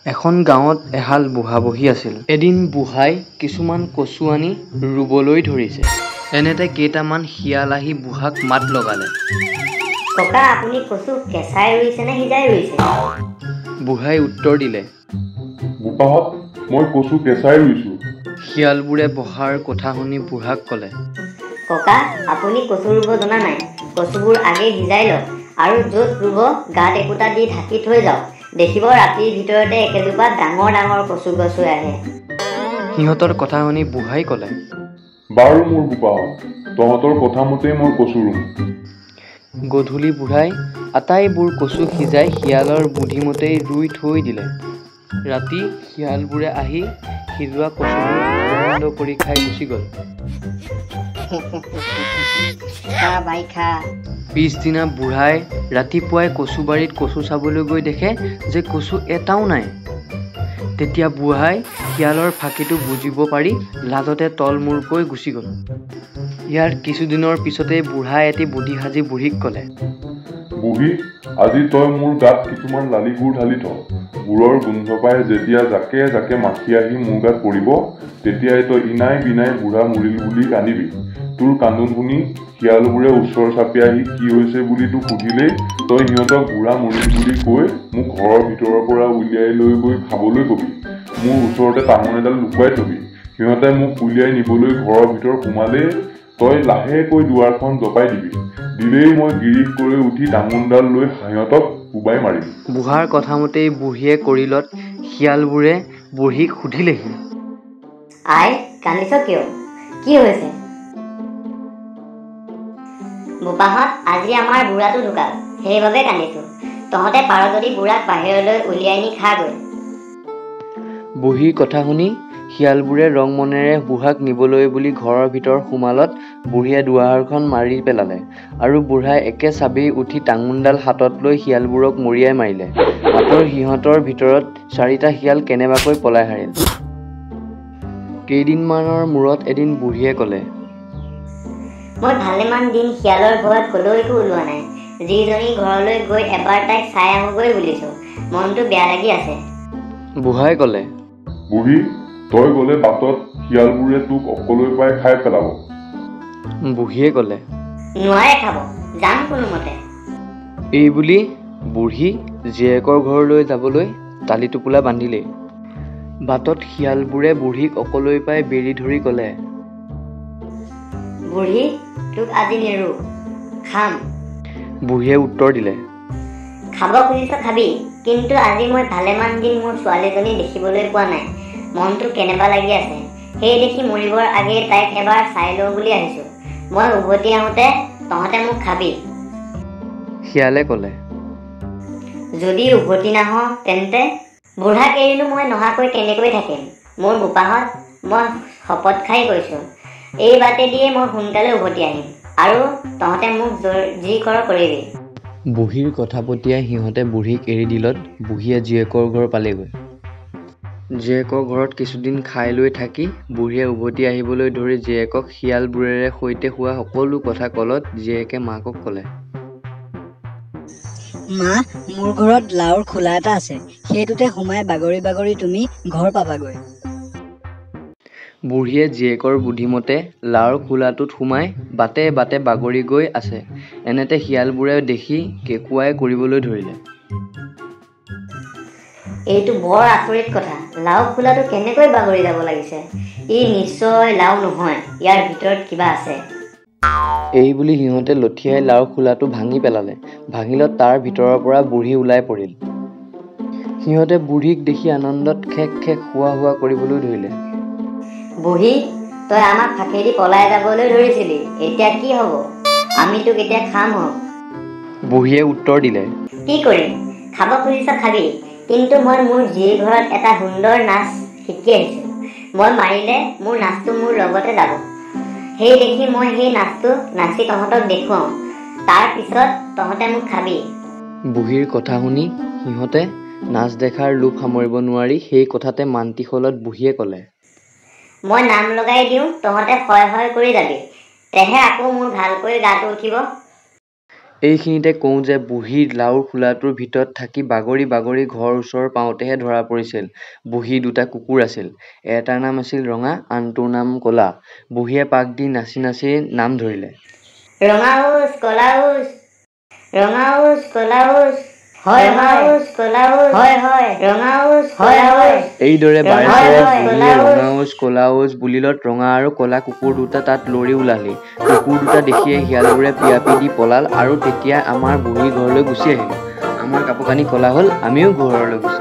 এখন গাঁৱত এহাল বুঢ়া বহি আছিল। এদিন বুঢ়াই কিছুমান কচু আনি ৰুবলৈ ধৰিছে। এনেতে কেইটামান শিয়াল আহি বুঢ়াক মাত লগালে, ককা, আপুনি কচু কেঁচাই ৰুইছে নে সিজাই ৰুইছে? বুঢ়াই উত্তৰ দিলে, বোপাহঁত, মই কচু কেঁচাই ৰুইছোঁ। শিয়ালবোৰে বঢ়াৰ কথা শুনি বুঢ়াক ক'লে, ককা, আপুনি কচু ৰুব জনা নাই। কচুবোৰ আগেয়ে সিজাই লওক আৰু য'ত ৰুব গাঁত একোটা দি ঢাকি থৈ যাওক। দেখিব ৰাতিৰ ভিতৰতে একেজোপা ডাঙৰ ডাঙৰ কচু গছ হৈ আহে। সিহঁতৰ কথা শুনি বুঢ়াই ক'লে, বাৰু মোৰ বোপাহঁত, তহঁতৰ কথা মতেই মই কচু ৰুম। গধূলি বুঢ়াই আটাইবোৰ কচু সিজাই শিয়ালৰ বুদ্ধিমতেই ৰুই থৈ দিলে। ৰাতি শিয়ালবোৰে আহি সিজোৱা কচুবোৰ আনন্দ কৰি খাই গুচি গ'ল। খা ভাই খা। পিছদিনা বুঢ়াই ৰাতিপুৱাই কচুবাৰীত কচু চাবলৈ গৈ দেখে যে কচু এটাও নাই। তেতিয়া বুঢ়াই শিয়ালৰ ফাঁকিটো বুজিব পাৰি লাজতে তলমূৰকৈ গুচি গ'ল। ইয়াৰ কিছুদিনৰ পিছতেই বুঢ়াই এটি বুদ্ধি সাজি বুঢ়ীক ক'লে, বুঢ়ী, আজি তই মোৰ গাত কিছুমান লালি গুৰ ঢালি থ। গুৰৰ গোন্ধ পাই যেতিয়া জাকে জাকে মাখি আহি মোৰ গাত পৰিব, তেতিয়াই তই ইনাই বিনাই বুঢ়া মৰিল বুলি কান্দিবি। তোৰ কান্দোন শুনি শিয়ালবোৰে ওচৰ চাপি আহি কি হৈছে বুলি তোক সুধিলেই তই সিহঁতক বুঢ়া মৰিল বুলি কৈ মোক ঘৰৰ ভিতৰৰ পৰা উলিয়াই লৈ গৈ খাবলৈ কবি। মোৰ ওচৰতে টাঙোন এডাল লুকুৱাই থবি। সিহঁতে মোক উলিয়াই নিবলৈ ঘৰৰ ভিতৰত সোমালেই তই লাহেকৈ দুৱাৰখন জপাই দিবি। দিলেই মই গিৰিক কৰি উঠি টাঙোনডাল লৈ সিহঁতক কোবাই মাৰিম। বুঢ়াৰ কথামতেই বুঢ়ীয়ে কৰিলত শিয়ালবোৰে বুঢ়ীক সুধিলেহি, আই, কান্দিছ কিয়? কি হৈছে? বোপাহঁত, আজি আমাৰ বুঢ়াটো ঢুকাল, সেইবাবে কান্দিছো। তহঁতে পাৰ যদি বুঢ়াক বাহিৰলৈ উলিয়াই নি খাগৈ। বুঢ়ীৰ কথা শুনি শিয়ালবোৰে ৰং মনেৰে বুঢ়াক নিবলৈ বুলি ঘৰৰ ভিতৰ সোমালত বুঢ়ীয়ে দুৱাৰখন মাৰি পেলালে আৰু বুঢ়াই একে চাবেই উঠি টাঙোনডাল হাতত লৈ শিয়ালবোৰক মৰিয়াই মাৰিলে। মাত্ৰ সিহঁতৰ ভিতৰত চাৰিটা শিয়াল কেনেবাকৈ পলাই সাৰিল। কেইদিনমানৰ মূৰত এদিন বুঢ়ীয়ে ক'লে, মই ভালেমান দিন শিয়ালৰ ভয়ত কলৈকো ওলোৱা নাই। যিজনী ঘৰলৈ গৈ এবাৰ তাইক চাই আহোঁগৈ বুলিছো, মনটো বেয়া লাগি আছে। বুঢ়াই ক'লে, বুঢ়ী, তই গ'লে বাটত শিয়ালবোৰে তোক অকলৈ পাই খাই পেলাব। বুঢ়ীয়ে ক'লে, নোৱাৰে খাব, যাম কোনোমতে। এইবুলি বুঢ়ী জীয়েকৰ ঘৰলৈ যাবলৈ টালি টোপোলা বান্ধিলেই। বাটত শিয়ালবোৰে বুঢ়ীক অকলৈ পাই বেৰি ধৰি ক'লে, বুঢ়ী, তোক আজি নেৰো, খাম। বুঢ়ীয়ে উত্তৰ দিলে, খাব খুজিছ খাবি, কিন্তু আজি মই ভালেমান দিন মোৰ ছোৱালীজনী দেখিবলৈ পোৱা নাই। মনটো কেনেবা লাগি আছে। সেই দেখি মৰিবৰ আগেয়ে তাইক এবাৰ চাই লওঁ বুলি আহিছো। মই উভতি আহোঁতে তহঁতে মোক খাবি। শিয়ালে ক'লে, যদি উভতি নাহ তেন্তে? বুঢ়াক এৰিনো মই নহাকৈ কেনেকৈ থাকিম? মোৰ বোপাহঁত, মই শপত খাই কৈছো, এই বাটেদিয়ে মই সোনকালে উভতি আহিম আৰু তহঁতে মোক যি কৰ কৰিবি। বুঢ়ীৰ কথা পতিয়াই সিহঁতে বুঢ়ীক এৰি দিলত বুঢ়ীয়ে জীয়েকৰ ঘৰ পালেগৈ। জীয়েকৰ ঘৰত কিছুদিন খাই লৈ থাকি বুঢ়ীয়ে উভতি আহিবলৈ ধৰি জীয়েকক শিয়ালবোৰেৰে সৈতে হোৱা সকলো কথা ক'লত জীয়েকে মাকক ক'লে, মা, মোৰ ঘৰত লাওৰ খোলা এটা আছে, সেইটোতে সোমাই বাগৰি বাগৰি তুমি ঘৰ পাবাগৈ। বুঢ়ীয়ে জীয়েকৰ বুদ্ধিমতে লাওৰ খোলাটোত সোমাই বাটে বাটে বাগৰি গৈ আছে। এনেতে শিয়ালবোৰে দেখি কেঁকোৱাই কৰিবলৈ ধৰিলে, এইটো বৰ আচৰিত কথা। লাও খোলাটো কেনেকৈ বাগৰি যাব লাগিছে? ই নিশ্চয় লাও নহয়, ইয়াৰ ভিতৰত কিবা আছে। এইবুলি সিহঁতে লঠিয়াই লাওৰ খোলাটো ভাঙি পেলালে। ভাঙিলত তাৰ ভিতৰৰ পৰা বুঢ়ী ওলাই পৰিল। সিহঁতে বুঢ়ীক দেখি আনন্দত খেক খেক হোৱা হোৱা কৰিবলৈ ধৰিলে। বুঢ়ী, তই আমাক ফাঁকি দি পলাই যাবলৈ ধৰিছিলি, এতিয়া কি হ'ব? আমি তোক এতিয়া খাম হওক। বুঢ়ীয়ে উত্তৰ দিলে, কি কৰিম? খাব খুজিছ খাবি, কিন্তু মই মোৰ জীৰ ঘৰত এটা সুন্দৰ নাচ শিকি আহিছো। মই মাৰিলে মোৰ নাচটো মোৰ লগতে যাব। সেই দেখি মই সেই নাচটো নাচি তহঁতক দেখুৱাওঁ, তাৰ পিছত তহঁতে মোক খাবি। বুঢ়ীৰ কথা শুনি সিহঁতে নাচ দেখাৰ লোভ সামৰিব নোৱাৰি সেই কথাতে মান্তি হ'লত বুঢ়ীয়ে ক'লে, মই নাম লগাই দিওঁ, তহঁতে হয় হয় কৰি যাবি, তেহে আকৌ মোৰ ভালকৈ গাটো উঠিব। এইখিনিতে কওঁ যে বুঢ়ী লাওৰ খোলাটোৰ ভিতৰত থাকি বাগৰি বাগৰি ঘৰ ওচৰ পাওঁতেহে ধৰা পৰিছিল। বুঢ়ীৰ দুটা কুকুৰ আছিল। এটাৰ নাম আছিল ৰঙা, আনটোৰ নাম ক'লা। বুঢ়ীয়ে পাক দি নাচি নাচি নাম ধৰিলে, ৰঙা উচ ক'লা উচ, ৰঙা উচ ক'লা উচ, হয় হয়, ক'লা উচ, হয় হয়, ৰঙা উচ, হয় হয়। এইদৰে বাৰে বাৰে বুঢ়ীয়ে ৰঙা উচ ক'লা উচ বুলিলত ৰঙা আৰু ক'লা কুকুৰ দুটা তাত লৰি ওলালহি। কুকুৰ দুটা দেখিয়ে শিয়ালবোৰে পিয়াপি দি পলাল আৰু তেতিয়া আমাৰ বুঢ়ীৰ ঘৰলৈ গুচি আহিলোঁ। আমাৰ কাপোৰ কানি ক'লা হ'ল, আমিও ঘৰলৈ গুচি